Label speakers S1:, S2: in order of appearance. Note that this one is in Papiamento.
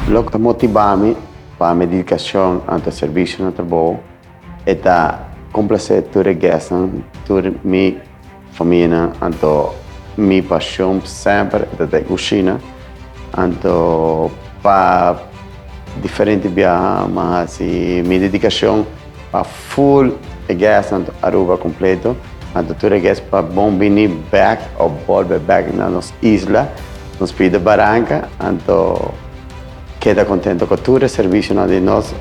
S1: Loke ta motivá mi pa mi dedikashon anto servisio na trabou e ta komplasé tur e guestnan, tur mi famianan anto mi pashon semper e ta ta e kushina. Anto pa diferente biaha mi a hasi mi dedikashon pa full e guestnan Aruba kompleto. Anto tur e guest pa bon bini bek of bolbe bek na nos isla, nos pida baranka, anto keda kontento ku tur e servisionan di nos.